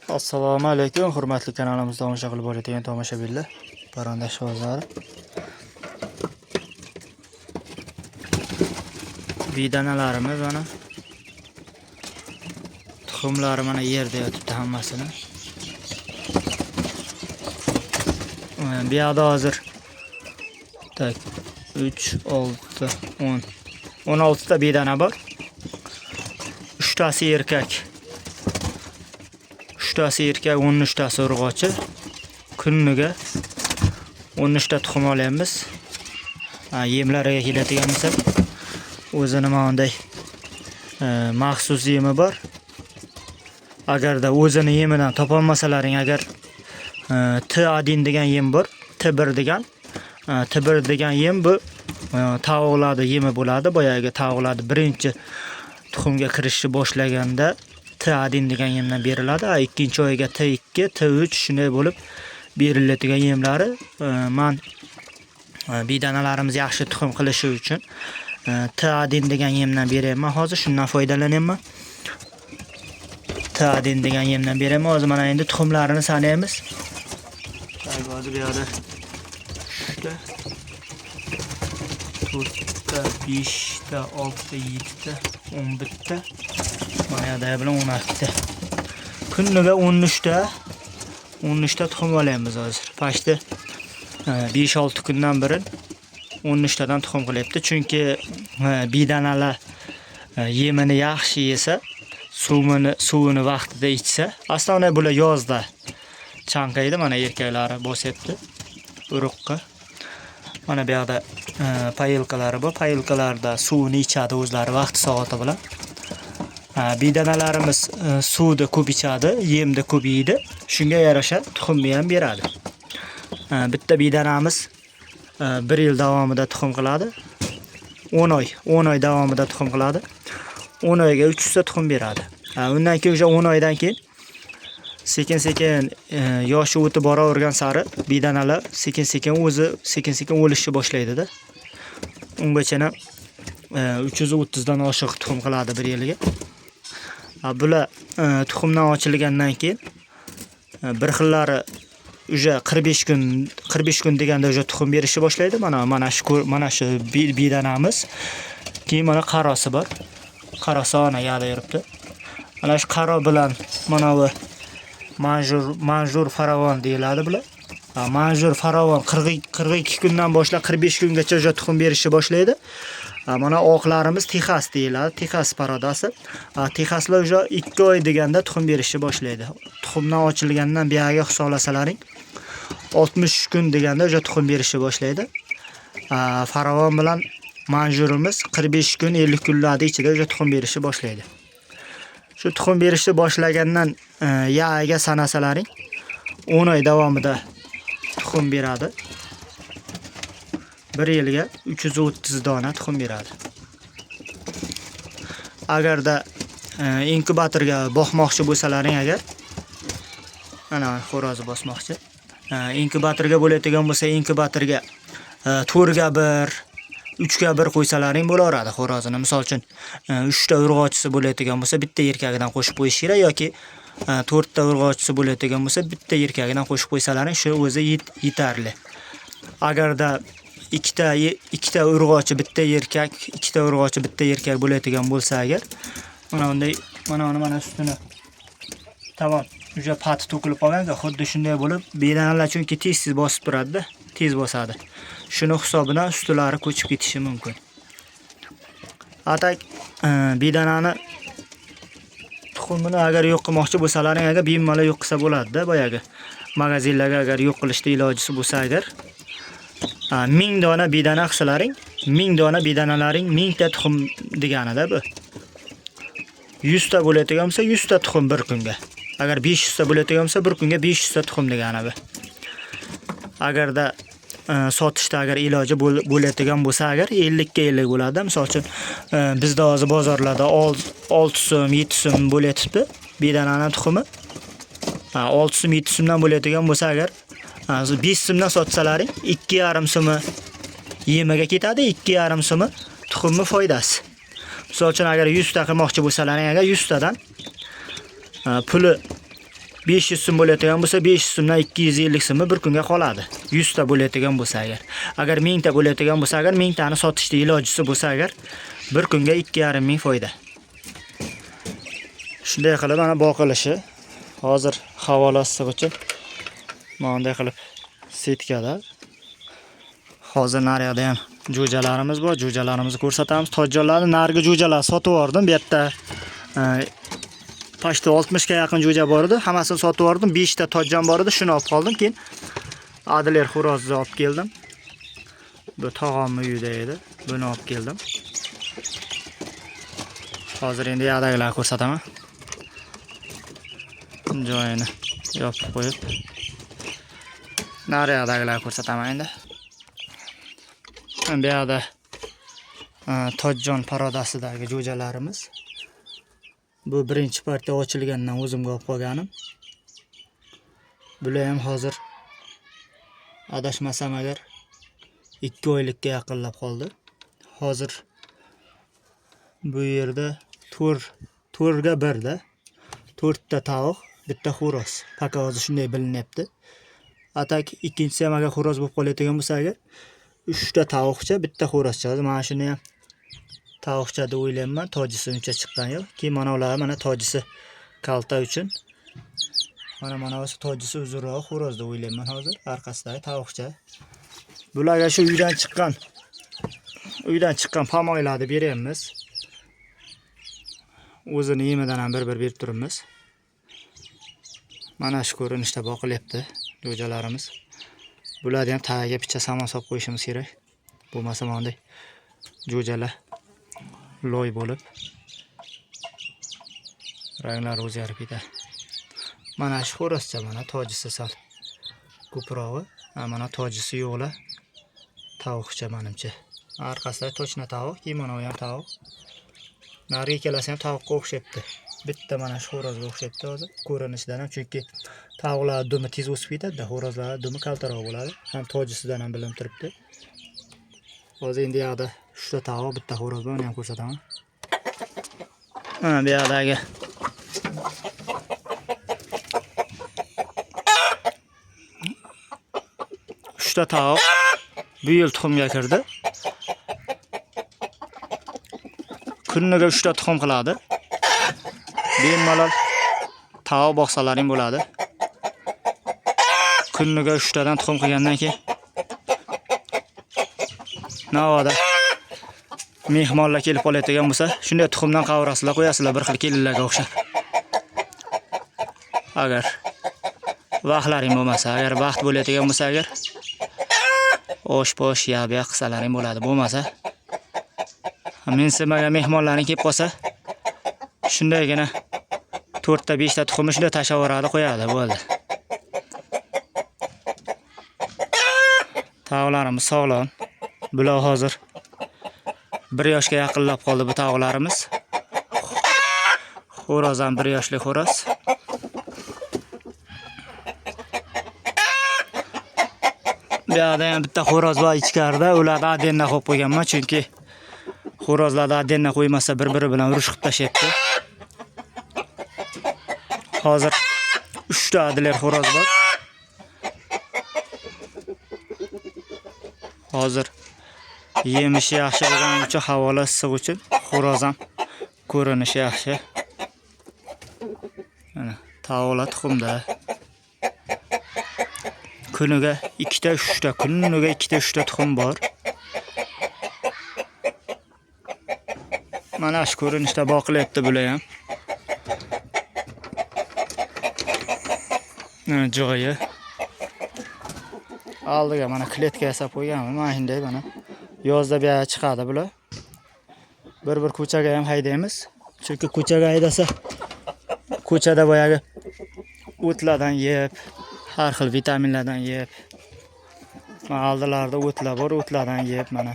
Assalomu alaykum, hurmatli kanalimizda tomosha qilib borayotgan tomoshabinlar, parranda ishqibozlari. Bedanalarimiz mana tuxumlari mana yerda yotibdi hammasini. Bu yoqda hozir tak 3 6 10 16 ta bedana bor. 3 tasi erkak. 3 tasi erkak, 13 tasi urg'ochi. Kuniga 13 ta tuxum olyapmiz. Yemlariga keladigan bo'lsak, o'zini mana bunday maxsus yemi bor. Agarda o'zini yemidan topolmasalaring, agar T1 degan yem bor, T1 degan. T1 degan yem bu tovuqlarni yemi bo'ladi. Boyagi tovuqlarni birinchi tuxumga kirishni boshlaganda T1 degan yemdan beriladi. Ikkinchi oyga T2, T3 shunday bo'lib beriladigan yemlari. Man bedanalarimiz yaxshi tuxum qilishi uchun T1 degan yemdan beryapman. Hozir shundan foydalanyapman. T1 degan yemdan beryapman. Hozir mana endi tuxumlarini sanaymiz. Tak, hozir bu yoqda 3 ta, 4 ta, 5 ta, 6 ta, 7 ta, 11 ta. Mana yoqda bilan 12 ta. Kuniga 13 ta, 13 ta tuxum olyapmiz hozir. Почти 5-6 kundan beri 13 tadan tuxum qilyapti. Chunki bedanalar yemini yaxshi yesa, suvini vaqtida ichsa, aslida bular yozda chanqaydi. Mana erkaklari bosyapti uruqqa. Mana bu yoqda payilkalari bor. Payilkalarda suvini ichadi o'zlari vaqti soati bilan. Bedanalarimiz suvni ko'p ichadi, yemni ko'p yeydi. Shunga yarasha tuxumni ham beradi. Bitta bedanamiz 1 yil davomida tuxum qiladi. 10 oy, 10 oy davomida tuxum qiladi. 10 oyga 300 ta tuxum beradi. Undan keyin o'sha 10 oydan keyin sekin-sekin yoshi o'tib boravergan sari bedanalar sekin-sekin o'zi sekin-sekin o'lishni boshlaydi-da. Ungacha 330 dan oshiq tuxum qiladi bir yilga. Bular tuxumdan ochilgandan keyin bir xillari уже 45 kun, 45 kun deganda уже tuxum berishni boshlaydi. Mana shu bedanamiz. Keyin mana qarosi bor. Qarosi ana yoqda yuribdi. Mana shu qaro bilan mana bu manjur farovon deyiladi bular. Manjur farovon 42 kundan boshlab 45 kungacha уже tuxum berishni boshlaydi. Mana oqlarimiz Texas deyiladi. Texas parodasi. Texaslar уже 2 oy deganda tuxum berishni boshlaydi. Tuxumdan ochilgandan buyog'iga hisoblasalaring 60 kun deganda уже tuxum berishni boshlaydi. Farovon bilan manjurimiz 45 kun, 50 kunlarda ichida уже tuxum berishni boshlaydi. Shu tuxum berishni boshlagandan yag'iga sanasalaring 10 oy davomida tuxum beradi. Bir yilga 330 dona tuxum beradi. Agarda inkubatorga boqmoqchi bo'lsalaring agar, mana xo'rozi bosmoqchi. Inkubatorga bo'ladigan bo'lsa, inkubatorga 4 ga 1, 3 ga 1 qo'ysalaring bo'laveradi xo'rozini. Misol uchun, 3 ta urg'ochisi bo'ladigan bo'lsa, bitta erkagidan qo'shib qo'yish kerak yoki 4 ta urg'ochisi bo'ladigan bo'lsa, bitta erkagidan qo'shib qo'ysalaring, shu o'zi yetarli. Agarda ikkita urg'ochi bitta erkak, ikkita urg'ochi bitta erkak bo'ladigan bo'lsa agar, mana bunday, mana uni mana ustini tamom уже pati to'kilib qolgan, xuddi shunday bo'lib bedanalar chunki tez-tez bosib turadi-da, tez bosadi. Shuni hisobidan ustilari ko'chib ketishi mumkin. Atak bedanani tuxumini agar yo'q qilmoqchi bo'lsalaring agar bemalol yo'q qilsa bo'ladi-da, boyagi magazinlarga agar yo'q qilishda ilojisi bo'lsa agar 1000 dona bedana qilsalaring, 1000 dona bedanalaring 1000 ta tuxum deganida bu. 100 ta bo'ladigan bo'lsa 100 ta tuxum bir kunga. Agar 500 ta bo'ladigan bo'lsa bir kunga 500 ta tuxum degani bu. Agarda sotishda agar iloji bo'ladigan bo'lsa agar 50 ga 50 bo'ladi. Misol uchun, bizda hozir bozorlarda 6 so'm, 7 so'm bo'lyapti bedanani tuxumi. 6 so'm, 7 so'mdan bo'ladigan bo'lsa agar 5 so'mdan sotsalaring 2,5 so'mi yemaga ketadi, 2,5 so'mi tuxumni foydasi. Misol uchun agar 100 ta qilmoqchi bo'lsalaring agar 100 tadan puli 500 so'm bo'ladigan bo'lsa, 500 so'mdan 250 so'mi bir kunga qoladi. 100 ta bo'ladigan bo'lsa agar. Agar 1000 ta bo'ladigan bo'lsa agar 1000 tani sotishda ilojisi bo'lsa agar bir kunga 2,5 ming foyda. Shunday qilib mana boqilishi. Hozir havola issiq uchun mana bunday qilib setkada. Hozir naryoqda ham jo'jalarimiz bor, jo'jalarimizni ko'rsatamiz. Tojjonlarni narigi jo'jalar sotib yubordim. Bu yerda почти 60 ga yaqin jo'ja bor edi. Hammasini sotib yubordim. 5 ta tojjon bor edi, shuni olib qoldim. Keyin Adler xo'rozni olib keldim. Bu tog'amning uyida edi. Buni olib keldim. Hozir endi yoqdagilarni ko'rsataman. Joyini yopib qo'yib. Nariyoqdagilarni ko'rsataman endi. Bu yoqda tojjon parodasidagi jo'jalarimiz. Bu birinchi partiya ochilgandan o'zimga olib qolganim. Bular ham hozir adashmasam agar 2 oylikka yaqinlab qoldi. Hozir bu yerda 4 ga 1 da 4 ta tovuq, bitta xo'roz. Пока hozir shunday bilinyapti. А так ikkinchisi ham agar xo'roz bo'lib qoladigan bo'lsa agar 3 ta tovuqcha, bitta xo'rozcha. Hozir mana shuni ham tovuqcha deb o'ylayman. Tojisi uncha chiqqani yo'q. Keyin mana ular mana tojisi kalta uchun. Mana bu tojisi uzunroq xo'roz deb o'ylayman hozir. Orqasidagi tovuqcha. Bularga shu uydan chiqqan pomoylarni beryapmiz. O'zini yemidan ham bir-bir berib turibmiz. Mana shu ko'rinishda boqilyapti jo'jalarimiz. Bularni ham tagiga picha samon solib qo'yishimiz kerak. Bo'lmasa mana bunday jo'jalar loy bo'lib ranglari o'zgarib ketadi. Mana shu xo'rozcha, mana tojisi sal ko'prog'i. Ha, mana tojisi yo'qlar. Tovuqcha menimcha. Orqasida точно tovuq, keyin mana u ham tovuq. Narigi ikkalasi ham tovuqqa o'xshayapti. Bitta mana shu xo'rozga o'xshayapti hozir ko'rinishidan ham, chunki tovuqlar dumi tez o'sib ketadi-da, xo'rozlar dumi kaltaroq bo'ladi. Ham tojisidan ham bilinib turibdi. Hozir endi yoqda uchta tovuq, bitta xo'roz bor, uni ham ko'rsataman. Mana bu yoqdagi uchta tovuq bu yil tuxumga kirdi. Kuniga 3 ta tuxum qiladi. Bemalol tovuq boqsalaring bo'ladi. Kuniga 3 tadan tuxum qilgandan keyin navoda mehmonlar kelib qoladigan bo'lsa, shunday tuxumdan qavurasizlar, qo'yasizlar bir xil kelinlarga o'xshab. Agar vaqtlaring bo'lmasa, agar vaqt bo'ladigan bo'lsa agar osh posh yab-yaq qilsalaring bo'ladi. Bo'lmasa mensimagan mehmonlaring kelib qolsa, shundaygina 4 ta 5 ta tuxumni shunday tashlab yuboradi, qo'yadi, bo'ldi. Tovuqlarimiz sog'lom. Bular hozir 1 yoshga yaqinlab qoldi bu tovuqlarimiz. Xo'roz ham 1 yoshli xo'roz. Bu yoqda ham bitta xo'roz bor ichkarida. Ularni отдельно qo'yib qo'yganman, chunki xo'rozlarni отдельно qo'ymasa bir-biri bilan urush qilib tashlayapti. Hozir 3 ta Adler xo'roz bor. Hozir yemishi yaxshi bo'lgani uchun, havolar issiq uchun xo'roz ham ko'rinishi yaxshi. Mana tovuqlar tuxumda. Kuniga 2 ta 3 ta, kuniga 2 ta 3 ta tuxum bor. Mana shu ko'rinishda boqilyapti bular ham. Joyi. Oldiga mana kletka yasab qo'yganman. Mana shunday mana. Yozda bu yoqqa chiqadi bular. Bir-bir ko'chaga ham haydaymiz. Chunki ko'chaga haydasa, ko'chada boyagi o'tlardan yeb, har xil vitaminlardan yeb. Mana oldilarida o'tlar bor, o'tlardan yeb mana.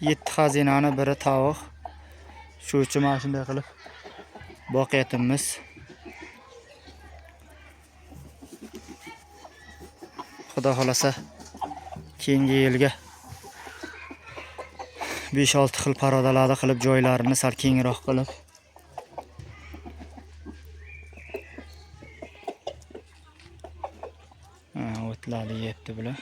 Yetti xazinani biri tovuq. Shu uchun mana shunday qilib boqyapmiz. Xudo xolasa keyingi yilga 5-6 xil порода larni qilib, joylarini sal kengroq qilib. Ha, o'tlarni yeyapti bular.